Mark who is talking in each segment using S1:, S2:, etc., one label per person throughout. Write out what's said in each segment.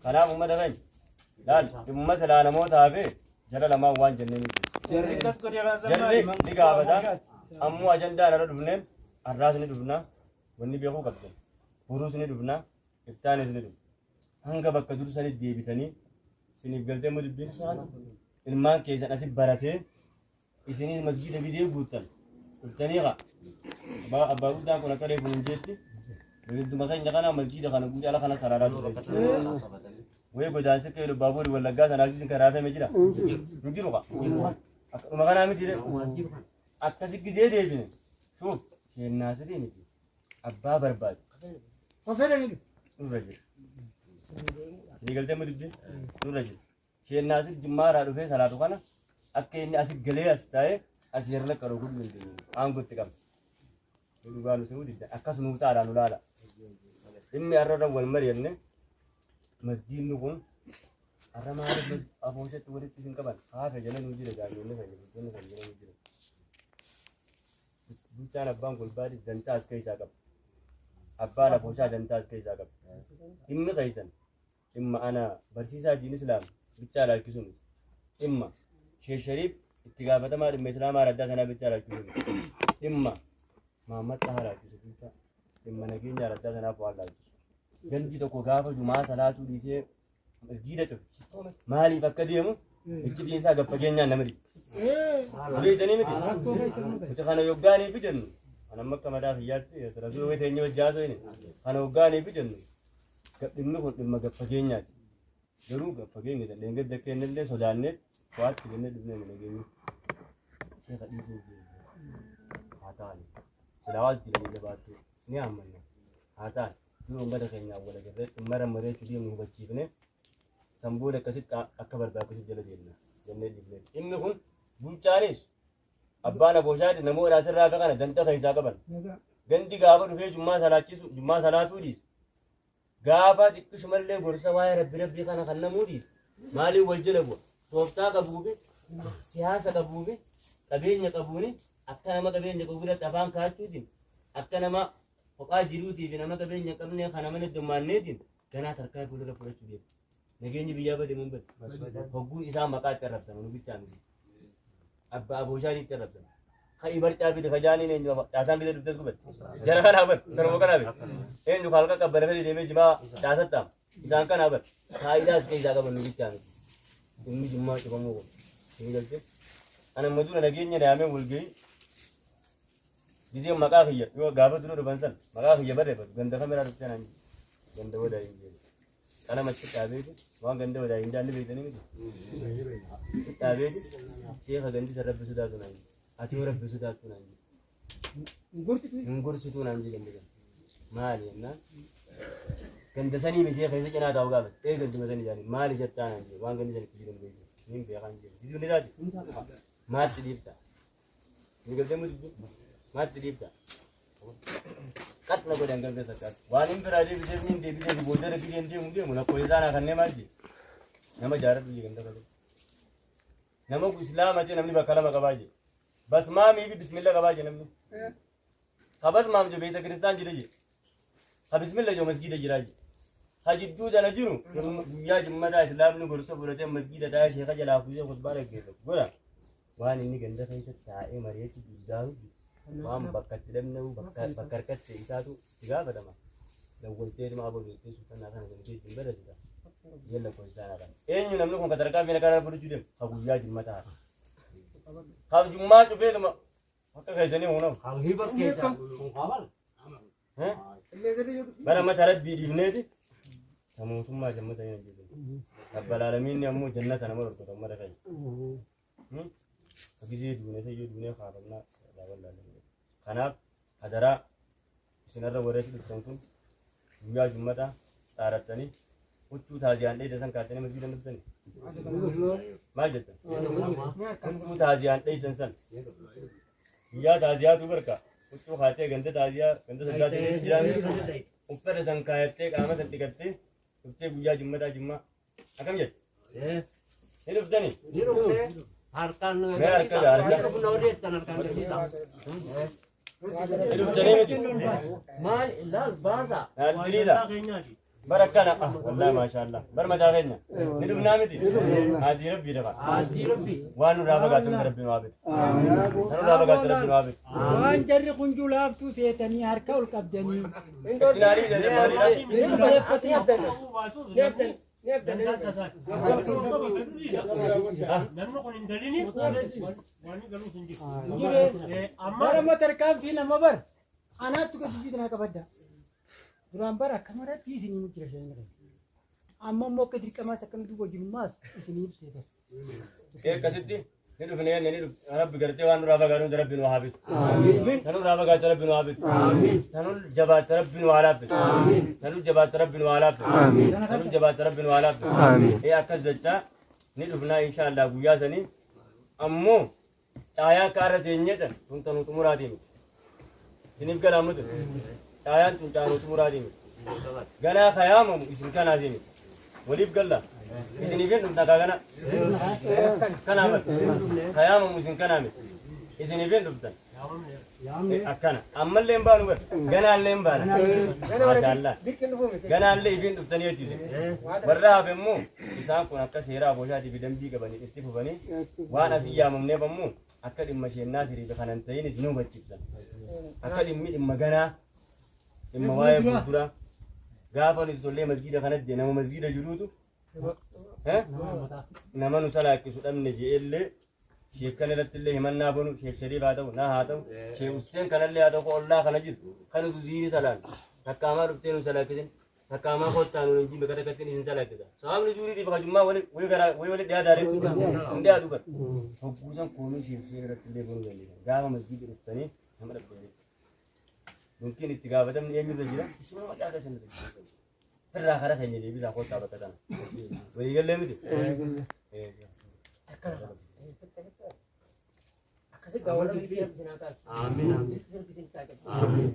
S1: Kanaaf uummata keenya laal dhimma silaa namoota hafee jara lamaan waan jennee miti. Jarri ni gaafata. Ammoo ajandaan irra dhufneen har'aas ni dhufna. Wanni beekuu qabdan. Boruus ni dhufna. Iftaanis ni dhufna. Hanga bakka dur sanitti deebitanii isiniif galtee immoo dubbiin ilmaan keessan asi baratee isinis masgiida gizee guuttan dhuftanii kaa abbaa guddaan kun akka reefu nun jeetti Gidduma keenya kana masgiida kana guutee ala kana saraaraa ture. Wayii godaansi akka Ilubaaboori Wallaggaa sanaa isin karaa feme jira. Hin jiru kaa. Akkuma kanaa miti akkasi gizee deebine shuuf sheennaasirii miti abbaa barbaadu. Nurra jira. Isinii galtee amma dubbiin nurra jira. Sheennaasir Jimmaarraa dhufee salaatu kana akka inni asi galee as taa'ee as yeroo qaru godhuu dandeenyu aangoo itti qabna. Dhugaa nu se'uu didda akkas nuu taadhaa nu laala. Dhimmi har'a wal mari'anne masgiidni kun har'a maaliif afooshetti walitti isin qaban haafe jala nuu jira jaarmiyoonni keenya bultoonni keenya jala nuu jira. Bulchaan abbaan golbaadis dantaa as keessaa qaba. Abbaan afooshaa dantaa as keessaa qaba. Dhimmi keessan dhimma ana barsiisaa diin islaam bichaa ilaalchisuu miti. Dhimma Sheekh Shariif itti gaafatamaa dhimma islaamaa araddaa sanaa bichaa ilaalchisuu miti. Dhimma Mahammad Xahaa ilaalchisu bulchaa dhimma nageenya araddaa sanaaf waan ilaalchisu. Gandi tokko gaafa jumaa salaatuu dhiisee masgiida cufe maaliif akka deemu iccitiin isaa gad fageenyaan nama dhiba. Beektanii miti? Nuti kana yoggaanii fi jennu kan amma akka mataa kiyyaatti rasuula wayii teenyee wajji haasofne kana yoggaanii fi jennu dhimmi kun dhimma gad fageenyaati. Garuu gad fageenya isa dheengadda kennellee sodaannee waatti kennee dhufnee mana geenyu. Sheeka dhiisuu haa ta'ani. Silaa waas jiranii jabaattu ni ammanna. Haa ta'ani. Dura uummata keenyaan wal agarree dhimma irra mari'achuu deemnu hubachiifne san booda akkasitti akka barbaachisu jala deemna jennee dhiifne. Dhimmi kun bulchaanis abbaan abooshaati namoota asirraa akka kana danta keessaa qaban. Gandi gaafa dhufee jummaa salaachisu jummaa salaatuu dhiise. Gaafa xiqqishumallee gorsa waa'ee rabbi rabbii kana kan namuu dhiise. Maaliin wal jala bu'a? Tooftaa qabuufi siyaasa qabuufi qabeenya qabuuni akka nama qabeenya qabu biratti afaan kaachuutiin akka nama kophaa jiruutii fi nama qabeenya hin qabnee kana mana dommaanneetiin ganaa tarkaanfii fuuldura fudhachuu deema. Nageenyi biyyaa bade mun bade. Hogguu isaa maqaa itti arrabsama nu bichaa miti. Abbaa abooshaanii itti arrabsama. Ka'i barcaa fide kajaaniin eenyu caasaan fide dhuftes gubate. Jara kanaa bar taruma kanaa bite. Eenyu kaalqa qabbana fide deemee jimaa caasattaam. Isaan kanaa bar faayidaa as keessaa qaban nu bichaa miti. Inni jimmaa cufamuu kun. Ni galtee. Ana amma dura nageenya daamee walgahii Gizeen maqaa kiyya yoo gaafa dura dhufan san maqaa kiyya barreeffatu ganda kameraa dhuftee naan jedhe. Ganda wadaa hin jedhe. Qalama achi dhaabeeti waan ganda wadaa hin jaalli beektanii miti. Achi dhaabeeti sheeka gandi san rabbi sodaatu naan jedhe. Ati yoo rabbi sodaattu naan jedhe. Hin gorsituu naan jedhe ganda san. Maali jennaan. Ganda sanii miti keessa cinaa taa'u gaafate. Ee ganduma sanii jaani maali jettaa naan jedhe waan gandi san itti jiran beektu. Niin beekaan jedhe. Diduu ni taati. Maatti dhiifta. Ni galtee mu dubbii? Maatti dhiifta? Qat na godhan galgala sakkaatti. Waan hin biraa deebiseef niin deebiseef booda irra gideen deemu deemu lakkoofsa isaa naa kannee maal jee? Nama jaaradhu jee ganda galee. Nama islaama jee namni bakka lama qabaa jee. Basmaamii fi bismilla qabaa jee namni. Ka basmaam jee beeta kiristaan jira jee. Ka bismilla jiru masgiida jiraa jiru. Ka jidduu tana jiru guyyaa jimmataa islaamni gorsa fudhatee masgiida taa'ee sheeka jalaa fuusee khutbaa dhaggeeffatu. Godha. Waan inni ganda keessa taa'ee mari'achuu duudaaru waan bakka itti dhabne bakka harkatti isaatu itti gaafatama. Dawwaltee dhuma aboo beektee sultanaa kana gantee ittiin barreessita. Jalla lakkoofsa isaa kana. Eenyu namni kun ka tarkaanfii kana fudhachuu deemu? Ka guyyaa jimmataa. Ka jummaa cufeetuma Akka keessanii hunam. Bara mata rabbii dhiifneeti. Ta mootummaa jannata hin hojjetan. Rabbal aalamiinni ammoo jannata nama dhorkata ummata keenya. Gizee duune sayyoo duunee kaafamnaa irraa wallaalle. Kanaaf hadaraa Isin har'a warri achi dhuftan kun guyyaa jummataa xaarattanii huccuu taaziyaan dheeytan san kaattanii masgiida hin dhuftanii? Maal jettan? Huccuu taaziyaan dheeytan san guyyaa taaziyaatu barka huccuu kaattee ganda taaziyaa ganda saddaatti jiraame uffata san kaayattee qaama san dhiqattee dhuftee guyyaa jummataa jummaa akkam jette? Ni dhuftanii?
S2: Ni dhufne harkaan
S1: Mee harka harka.
S2: dhufna odeessan harkaan gadhiisa.
S1: Ni dhuftanii miti?
S2: Maal ilaal baasa.
S1: Naal diriira. Bara akkana wallahi maashaallah bar mataa keenya ni dhufnaa miti haadii rabbii dafa waan nurraa fagaatu hunda rabbi nu haa bitu kan nurraa fagaatu rabbi nu haa bitu.
S3: Waan jarri kun julaaftuu seetanii harka ol qabdanii.
S1: Itti naalii jedhee maaliidha?
S2: Namni kun hin galini waan galuuf hin jiru.
S3: Bara matarkaan fi nama bar anaatti gadi fi qabadda. Duraan bara akka maratti isinii nu jira shanii kan. Amma immoo akka dirqamaas akka nuti wajjinummaas isinii ibseeta.
S1: Akkasitti ni dhufne jenne ni dhufne rabbi gartee waan nurraa fagaatu hunda rabbi nu haa bitu. Kan nurraa fagaatu rabbi nu haa bitu. Kan jabaatte rabbi nu haa laaffisu. Kan jabaatte rabbi nu haa laaffisu. Kan jabaatte rabbi nu haa laaffisu. Ee akkas jechaa ni dhufnaa inshaallah guyyaa sanii ammoo caayaa akka har'a teenyeetan tun tanuu xumuraatii miti. Isiniif galaa mutu. Caayaan tun caanuu xumuraatii miti. Ganaa kayaamamu isin kanaatii miti. Waliif galla. Isiniif hin dhufna kaa gana. Kanaa bar. Kayaamamu isin kanaa miti. Isiniif hin dhuftan. Akkana. Ammallee hin baanu bar. Ganaallee hin baana. Maashaallah. Ganaallee ifiin dhuftanii jechuudha. Warra hafe immoo isaan kun akka seera abooshaatii fi dambii qabanii itti fufanii waan asii yaamamneef ammoo akka dhimma sheennaa siriifi kanan ta'in isin hubachiiftan. Akka dhimmi dhimma ganaa dhimma waa'ee fuulduraa gaafa nuti tollee masgiida kanatti nama masgiida jiruutu nama nu salaachisu dhabne je'ellee sheekkan irratti illee himannaa banu sheek Shariif haa ta'u naa haa ta'u sheek Hussein kanallee haa ta'u ollaa kana jiru kan nuti ziirii salaan takkaamaa dhuftee nu salaachisin takkaamaa kottaa nu hin jimbe kata kattiin isin salaachisa. Sababni zuuriitiif hajummaa wali wali garaa wali wali dhiyaataare hin dhiyaatu bara. Hogguusan koomii sheek Hussein irratti illee banuu dandeessan gaafa masgiida dhuftanii nama dhabdanii. Yookiin itti gaafatamni eenyurra jira isuma mataa keessan irra jira. Firraa kara keenya deebisaa kottaa bakka tana. Waliigallee miti.
S4: Akkasi gaa warra biyya isin haa taasisu. Amiin. Rizqii isin taasisu. Amiin.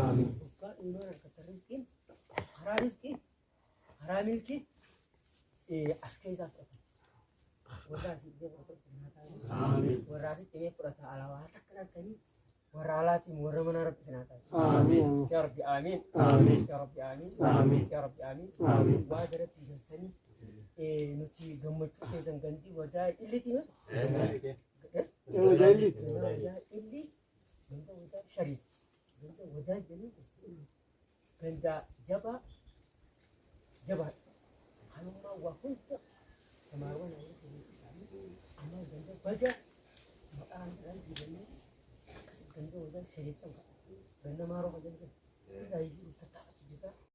S4: Amiin. Waggaa imaan harkata rizqiin karaa rizqii karaa milkii as keessaa fudhatan. Warra asii dhibee fudhatu isin haa taasisu. Amiin. Warra asii dhibee fudhata alaa takka dhaltanii warra alaatiin warra manaa rabbi isin haa taasisu. Amiin. Yaa Rabbi amiin. Amiin. Yaa Rabbi amiin. Amiin. Yaa Rabbi amiin. Amiin. Waa jalatti galtanii nuti gammachuu keessan gandii wadaa illiti mee? Wadaa illi ganda wadaa shariif ganda wadaa jedhanii ganda jabaa jabaa kanummaa waa hunda tamaarwan isaanii amma ganda badaa maqaan irraan diiganii akkas ganda wadaa shariif san ganda maaroo kan jedhan